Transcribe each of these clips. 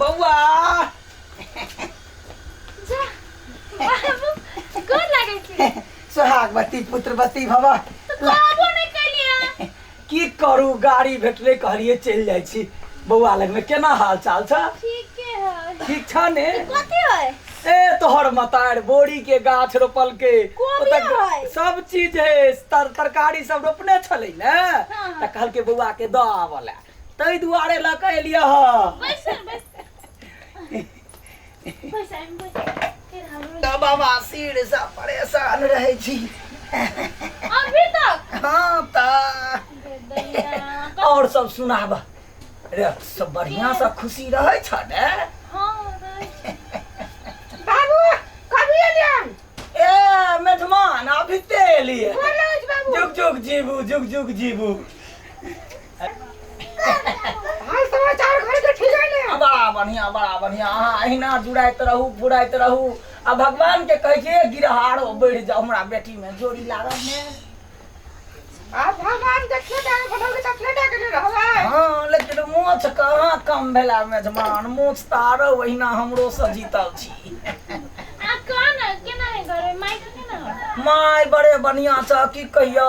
बौआ जा बाबू गोर लागै छी सोहागवती पुत्रवती भव तऽ कहबो नहि केलियै की करू गाड़ी भेटलै कहलियै चलि जाइ छी बौआ लगमे केना हाल चाल छ ठीके है ठीक छ ने कथी है ए तोहर मतार बोरी के गाछ रोपलकै कोबी ओतऽ है। सब चीज है तरकारी सब रोपने छलै ने हाँ। तऽ कहलकै बौआ के दऽ आबऽ लए ताहि दुआरे लऽ कऽ एलियै हँ बैस बैस बैस आइम बैस फिर हमरो तऽ बाबा सिरसँ परेशान रहै छी अभी तक हँ तऽ दैया आओर सब सुनाब रे सब बढ़िआँ सँ खुशी रहै छ ने हाँ रहै छी। बाबू कभी एलियन ए मेजमान अभी ते एलियै गोर लगै छी बाबू जुग जुग जीबू जुग जुग जीबू हाल समाचार घर के ठीक है ने बड़ा बढ़िया बड़ा बढ़िया अहाँ अहिना जुड़ाइत रहू फुराइत रहू आ भगवान के कहै छियै गिरह आरो बढ़ि जाउ हमरा बेटी में जोड़ी लागल ने आ भगवान के छोटा के बनल के छोटा के रहबै हाँ लेकिन मोछ कहाँ कम भेला मेजमान मोछ तऽ आरो ओहिना हमरो से जीतल छी आ कह न केना है घर में माइक केना है माय बड़े बढ़िया छ की कहियो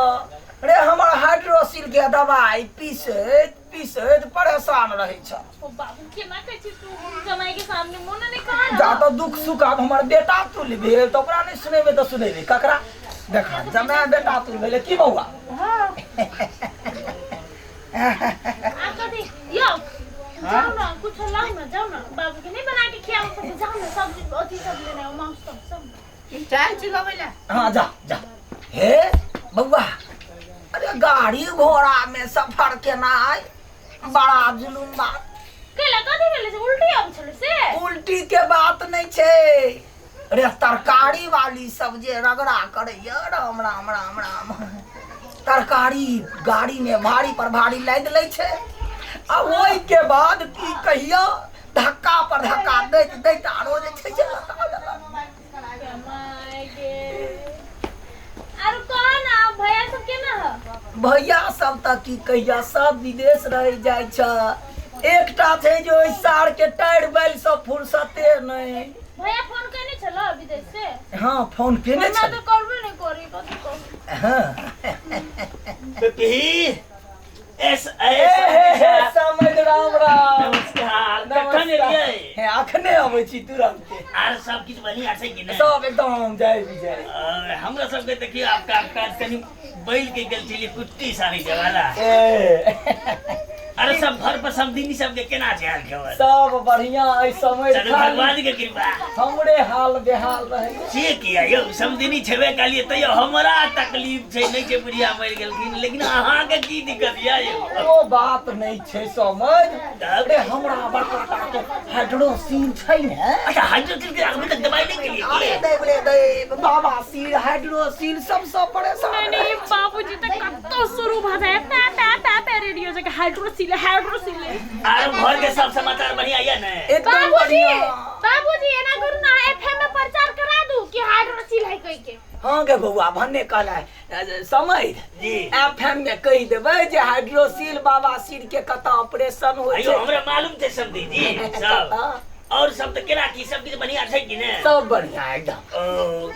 रे हमर हाइड्रोसिल के दवाई पीसैत पीसैत परेशान रहै छ ओ बाबू केना कहै छी तू जमाई के सामने मुंह नहीं कह जा तऽ दुख सुख आब हमर बेटा तुल भेल तऽ ओकरा नहि सुनेबै तऽ सुनेबै ककरा देखा जमाय बेटा तुल भेलै की बौआ हां आ कथी यो जाओ ना कुछ लाओ ना जाओ ना बाबू के नहीं बना के खियाओ सब जाओ ना सब्जी अथी सब लेने आओ मांस सब सब चाय चिलबै ला हाँ जा जा हे बौआ अरे गाड़ी घोड़ा में सफर केनाइ बड़ा जुलुम बात कैला कथी भेलै से उल्टी आबै छलै से उल्टी के बात नहीं छै अरे तरकारी वाली सब जे रगड़ा करैया राम राम राम राम तरकारी गाड़ी में भारी पर भारी लादि लै छै आ ओहि के बाद की कहियो धक्का पर धक्का दैत दैत आरो जे छै से लता देलक माय गे आरो कह ना भैया सब केना ह भैया सब तऽ की कहिया सब विदेश रहि जाइ छै एकटा छै जे ओहि सार के टायर बैल सब फुर्सते नहि भैया फोन केने छलो विदेश से हँ फोन केने हमरा छलै तऽ करबे नहि करी कथी कहू हँ पिपही एस ए हे हे एस समझ राम राम नमस्कार कखन एलियै हे अखने अबै छी तुरन्ते आर सब किछु बढ़िया छै कि नहि सब एकदम जय विजय और हमरा सबके देखियौ आब काम काज कनि बैल के गेल छलियै कुट्टी सानी जवाला ए अरे सब घर पर समधिनी सबके केना छै हाल खबर सब बढ़िया एहि समय चलू खाली भगवान के कृपा हमरे हाल बेहाल रहे से किया यौ समधिनी छेबे कहलियै तैयो हमरा तकलीफ छै नहि छै बुढ़िया मरि गेलखिन लेकिन अहाँके की दिक्कत यऽ यौ ओ बात नहि छै समझ तब? अरे हमरा बड़का टा के हाइड्रोसिन छै ने अच्छा हाइड्रोसिल के अभी तक दवाई नहीं के अरे लिए देव रे देव बाबा सिर हाइड्रोसिल सबसँ परेशान नहीं रहै नहीं बाबूजी तक कत्तो शुरू भ जाए पा पा पा पा रेडियो जगह हाइड्रोसिल हाइड्रोसिल आर घर के सब समाचार बढ़िया यऽ ने एकदम बाबूजी बढ़िया बाबूजी एना करू ना एफएम में प्रचार करा दू कि हाइड्रोसिल है कह के हाँ गे बौआ भन्ने कहला समझ जी। एफएम में कहि देबै जे हाइड्रोसिल बाबा सिर के कतऽ ऑपरेशन होइ अयो छै हमरा मालूम छै समधी जी सब हाँ। और सब तऽ केना की सब किछु बढ़िया छै कि ने सब बढ़िया एकदम ओ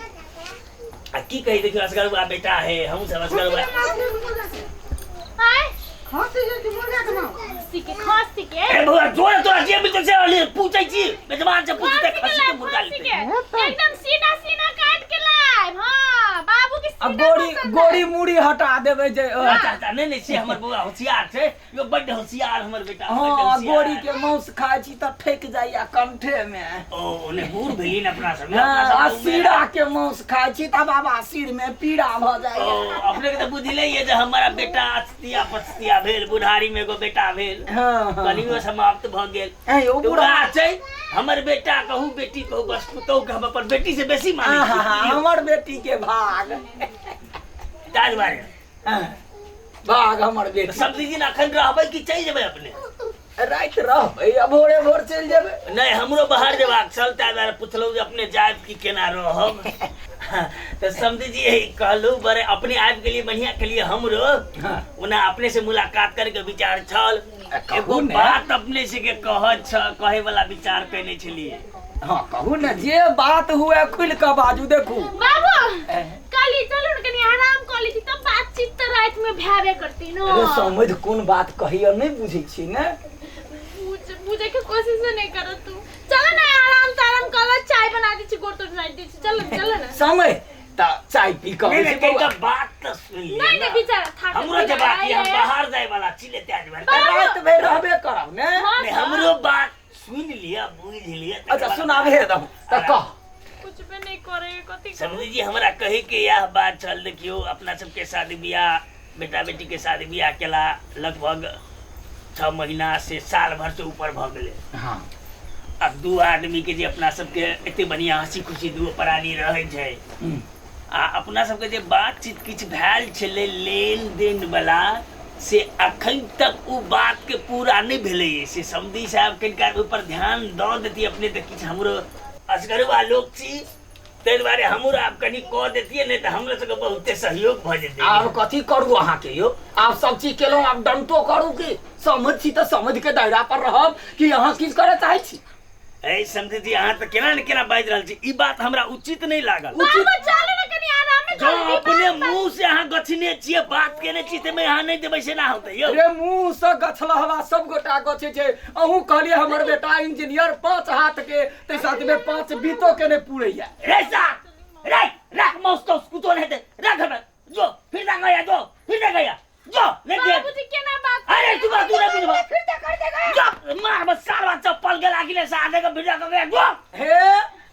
आ की कही देखियौ असगरुआ बेटा है हमहूँ सब असगरुआ आय खांसी जे कि मुर्गा के नाम खांसी के खांसी के ए बौआ जोर तोरा जे मिलतौ से अली पूछै छी मेजबान से पूछते खांसी के खसी के लाइव मुर्गा खांसी लेतै के एकदम सीना सीना काट के लाइव हां बाबू के आ सीना गोरी पसंद है। गोरी मूड़ी हटा देबै जे अच्छा अच्छा नहीं नहीं से हमर बौआ होशियार छै यो बड्ड होशियार हमर बेटा बड्ड हाँ होशियार। गोरी के मांस खाइ छी तऽ ठकि जाइया कंठे में ओ ने बूढ़ भेली ने अपना सब हाँ, आ सीरा के मांस खाइ छी तऽ बाबा सिर में पीड़ा भऽ ओ जाइया अपने के तऽ बुझले ये जे हमारा बेटा अछतिया पछतिया भेल बुढ़ारी में एगो बेटा भेल हाँ हाँ कलियो समाप्त भऽ गेल ऐं यौ तऽ बूढ़ा वएह छै हमर बेटा कहू बेटी कहू बस पुतहु के हम अपन बेटी से बेसी मानै आहा, छी हमर बेटी के भाग ताहि दुआरे हाँ, भाग हमर बेटी सब दिन अखन रहबै कि चलि जेबै अपने राति रहबै आ भोरे भोर चलि जेबै नहि हमरो बाहर जेबाक छल ताहि दुआरे पुछलहुँ जे अपने जायब कि केना रहब तऽ समझी जी कहलू बड़े अपने आबि गेलियै बढ़िया केलियै हमरो। हाँ। ओना अपने से मुलाकात करे के विचार छल। कहू एगो ने। बात अपने से के कहत छ कहे वाला विचार केने छलियै। हाँ कहू ने, जे बात हुए खुलि कऽ बाजू। देखू बाबू काली चलू ने कनी आराम कऽ लै छी, तब बातचीत तऽ राति में भेबे करती न। अरे समझ कोन बात कहियो नहि बुझै छी ने। बुझे के कोशिश नहीं कर तू। चलो ना आराम ताराम कर लो, चाय बना दी छी, गोड़ तोड़ बना दी छी, चलो चलो ना। समय तऽ चाय पी कऽ नहीं अबै नहीं छी बौआ। कनिका बात तऽ सुनि लिअ नहीं ना। नहीं बेचारा थाकल हमरो जे बात आयल ये हम है। बाहर जाय वाला छी ले त्याग भर। तऽ राति भरि रहबे करब ने। हाँ, नहीं तो हमरो बात सुनि लिअ बुझि लिअ तकर अच्छा बाद। सुनाबे दहु तऽ कह। कुछ भी नहीं करे कथी। समझी जी हमरा कहे के यह बात छल, देखियो अपना सबके शादी बियाह बेटा बेटी के शादी बियाह केला लगभग 6 महीना से साल भर से ऊपर भऽ गेलै। हाँ। अब दू आदमी के जे अपना सबके एते बढ़िया हंसी खुशी दू प्राणी रहै छै आ अपना सबके जे बातचीत किछु भेल छलै लेन देन वाला से अखन तक उ बात के पूरा नहि भेलै। से समधी साहब कनिका ओहि पर ध्यान दऽ देती अपने तऽ किछु हमरो असगरुआ लोक छी ताहि दुआरे हमरो आब कनि कऽ देतियै नहि तऽ हमरो सबके बहुते सहयोग भऽ जेतै। आब कथी करू अहाँके यौ, आब सब चीज केलहुँ आब डंटो करू की? समझ छी तऽ समझ के दायरा पर रहब कि अहाँ किछु करऽ चाहै छी? ए समझी जी अहाँ तऽ केना ने केना बाजि रहल छी, ई बात हमरा उचित नहि लागल। बाबू चलो ना कनी आराम में जँ कर ली। अपने मुंह से अहाँ गछने छियै बात केने छियै ताहिमे अहाँ नहि देबै से ना होतै यौ। रे मुँह से गछलहवा सब गोटा गछै छै। अहूँ कहलियै हमर बेटा इंजीनियर 5 हाथ के ताहि साथ में 5 बीतो के नहि पूरैया। रे सा रे रख मौस तो कुछो नहीं हेतै, रख हमे जो फिर ना गया जो फिर ना गया जो नहीं दे। बाबूजी केना बात। अरे तू बात तू नहीं बुझबा फिर तो कर देगा। जो मार बस सालवा चप्पल के लागिले सादे के भिड़ा के गया जो। हे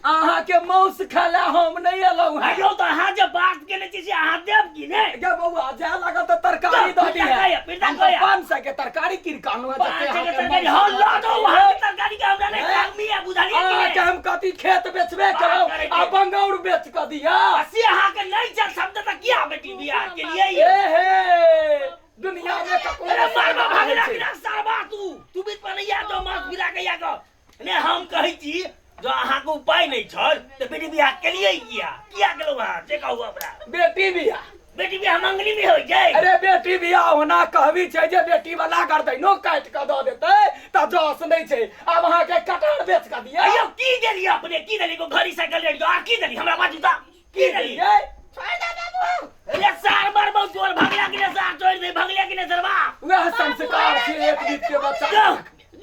अहाँ के मौस खाला हम नहीं एलहुँ हैं। अयो तो अहाँ जे बात केने छी से अहाँ देब की नहि? गे बौआ जाय लागल तऽ तरकारी दऽ फिर दिहे। गया, फिर हम तऽ गया। 500 के तरकारी कीन कऽ अनलहुँ हैं पाँच जते के अहाँके तरकारी मौस हाँ लऽ दो वहाँ के तरकारी के हमरा नहीं हैं? खामी है बुझलियै कि अहाँके नहि? हम कथी खेत बेचबे बात केलहुँ करै छी। आ बंगौर बेच कऽ दिअ। से अहाँके नहीं चल शब्द तऽ किया बेटी बियाह के लिए ए हे दुनिया में ककरो अरे मारबा भागला छै। कि ना सारबा तू तू बीच पर नहीं आ जो मांस गिरा के या कऽ ने। हम कहै छी जो अहाँके उपाय नहीं छल तऽ बेटी बियाह केलियै किया किया केलहुँ अहाँ से कहू हमरा। बेटी बियाह बेटी बियाह मंगनी में होइ छै। अरे बेटी बियाह होना कहबी छै जे बेटी वाला गर्दैनो काटि कऽ दऽ देतै तऽ जस नहि छै। आब अहाँके कटहर बेच कऽ दिअ। अयो की देलियै अपने की देलियै एगो घड़ी साइकिल रेडियो आ की देलियै हमरा बाजू तऽ की देलियै? देलियै? छोड़ दे बाबू। अरे सार मार बहुत जोर भगला कि ने सार छोड़ दे भगला कि ने सरवा। वएह संस्कार छै एक बीत के बच्चा। जो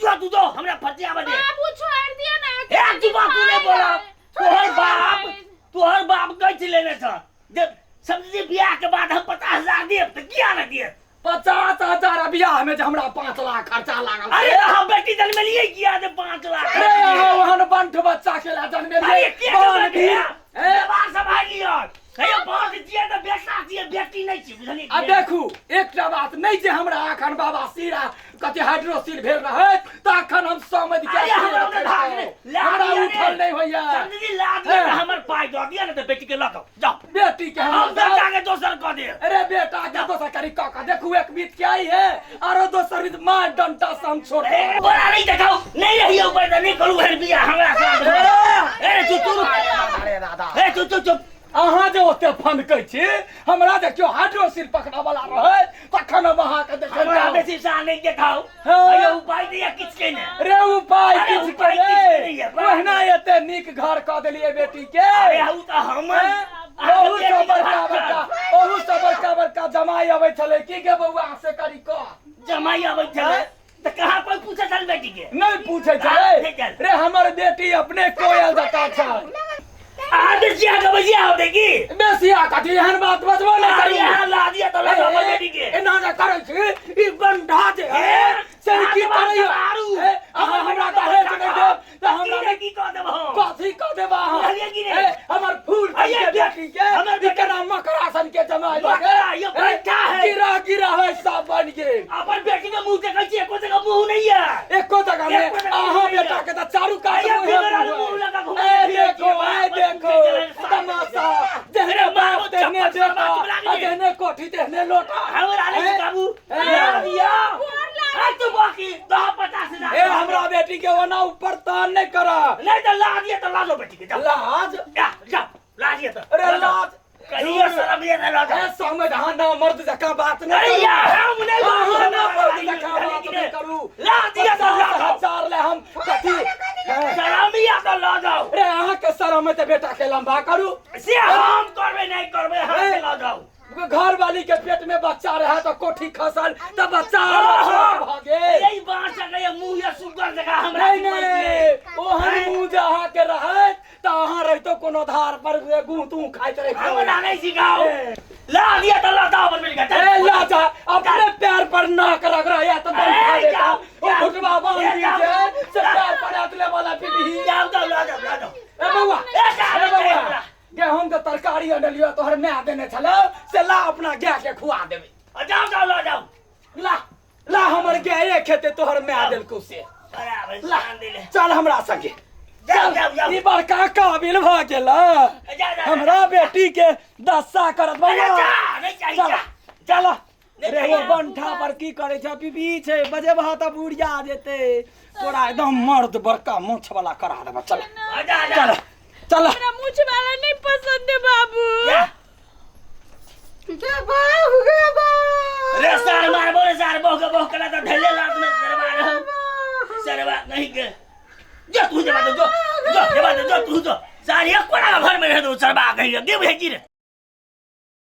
जो तू जो हमरा फटिया बजे। बाबू छोड़ दिया ना। एक तू बात तू नहीं बोला। तोहर बाप गछ लेने छ जे समझी बियाह के बाद हम 50,000 देब तऽ किया नहि देब? 50,000 बियाह में जे हमरा 5 लाख खर्चा लागल। अरे हम बेटी जन्मेलियै किया जे 5 लाख? अरे अहाँ ओहन बंठ बच्चा के ला जन्मेलियै। अरे के बाल जन्मेलियै? भीड़। ए, बाल सम्हारि लिअ। कहियो बाप छियै तऽ बेटा छियै बेटी नहि छियै बुझलियै? आ देखू एकटा बात नहि जे हमरा अखन बाबा सीरा कथी हाइड्रोसिल भेल रहै तऽ अखन हम समझ के अरे हमरा ओने भाग नहि ला हमरा दिअ उठल ने। नहि होइया। समझी ला दिअ ने हमर पाइ दऽ दिअ ने तऽ बेटी के लऽ कऽ जाओ। बेटी के हम हमरा बेटा के दोसर कऽ देब। अरे बेटा के दोसर करी कऽ कऽ देखू एक बीत के आई है आरो दोसर बीत मार डंटा से हम छोड़ ए, बड़ा नहीं देखाओ नहीं रहियो ऊपर तऽ नहीं करू हर बियाह हमरा साथ। ए तू तू अरे दादा ए तू तू चुप। अहाँ जे ओते फनकै छी हमरा जे केओ हाइड्रोसिल पकड़ऽ वाला रहै तखन हम अहाँके देखै हमरा बेसी साह नहीं देखाओ। हाँ। अयो उपाय दिया किछ के ने। रे उपाय अरे किछु उपाय के किछु नहि है, बाप। ओहिना एते नीक घर कऽ देलियै बेटी के। अरे हउ तऽ हमर ओहू सँ बड़का बड़का ओहू सँ बड़का बड़का जमाई अबै छलै की गे बौआ से करी कह। जमाई अबै छलै तऽ कहाँ कोई पूछै छल बेटी के? नहि पूछै हाँ, छलै। ठीक है। रे हमर बेटी अपने कोयल जकाँ छै। अहाँ बेसी अहाँके बेसी होतै की? बेसी आ कथी एहन बात बजबो नहि अरे करू। अहाँ ला दिअ तऽ लऽ जाउ अपन बेटी के। एना जे करै छी ई बंढा जे है से की करैया? आरू ए, अहाँ हमरा दहेज नहि देब तऽ हमरा हमरा की कऽ देब हम? कथी कऽ देब अहाँ? बुझलियै कि नहि? ए, हमर फूल अये के बेटी के हमर ई बेटी- केना मकरा सन के जमाय लऽ मकरा, ये बैठा है। गिरा गिरा है सब बन गेल। अपन बेटी के मुंह देखै छी एको जगह मुंह नहीं है। एको जगह में एको जगह अहाँ नहीं है। बेटा के तऽ चारू कात अये, मुँहे बिगड़ल मुँह मुँह है। लगा घुमै ए फिरै देखो छियै, ए बाप देखो रे, तमाशा जेहने अरे बाप बाप, तेहने चप्पल बेटा से बात आ जेहने कोठी तेहने लोटा। हमरा नहीं ए, बाबू ए। ला दिया ए तू बाकी दह 50,000। ए हमरा बेटी के ओना ऊपर तान नहीं करा। नहीं तो ला दिया तो ला दो बेटी के जाओ। लाज जा जा लाज ये तऽ अरे लाज कहियो शरम ये ना लऽ ए समझ अहाँ ना मर्द जकाँ बात नहि अरे करू। या हम नहीं अहाँ ना मर्द बात जकाँ बात नहि करू। ला दिया तऽ लऽ जाउ 50,000 ले हम कथी हैं? शरम ये तऽ लऽ जाउ अरे अहाँके शरम है तऽ बेटा के लम्बा करू। से हम करबै नहि करबै हम ए। लऽ जाउ। घर वाली के पेट में बच्चा रहे तो कोठी खसल तो बच्चा छोट भऽ गेल। यही बाँस सकैया मुँह या सुगर जकाँ हमरा नहीं नहीं, ओहन मुँह जे अहाँके रहत तऽ अहाँ रहितो कोनो धार पर गूँ तू खाइत रहितो। हमरा नहीं सिखाओ। ला दिया तऽ लऽ जाउ अपन बेटी के। ए ला जा, अपने पैर पर नाक रगड़ाया तो दम खा ए, देता। जाओ, ओ जाओ। घुटवा बांध ए, जाओ। दीजिए से पैर पर अतले वाला पीपी। जाउ जाउ लऽ जाउ लऽ जाउ। ए बौआ, ए, जाओ, ए बौआ, जाओ। गेहूं के तरकारी अनलियो तोहर माय देने छलो से ला अपना गाय के खुआ देबे। जाओ जाओ लऽ जाउ। ला ला हमर गाये खेते तोहर माय देलकौ से। बराबर ला ध्यान देले। चल हमरा संगे। जाओ जाओ जाओ। ई बड़का काबिल भऽ गेल। जा जा जा। हमरा बेटी के दशा करत अरे बौआ। जा नहीं चाही चल जा। चल। नहीं रे चाहिए। ओ बंठा पर की करे छै पीपी छै बजेबह तऽ बुढ़िया जेते तोरा एकदम मर्द बड़का मोछ वाला करा देबह। चल जा जा। चल चल। हमरा मूछ वाला नहीं पसंद है बाबू। जा। गे बाबू गे बाबू। रे सार मारबो रे सार बहु के बहु कला तो ढेले लात में सरवा रहो सरवा नहीं के जो तू जबा दे जो जो जबा दे जो तू जो सार एक कोना घर में रह दो सरवा कहीं गे भेजी रे।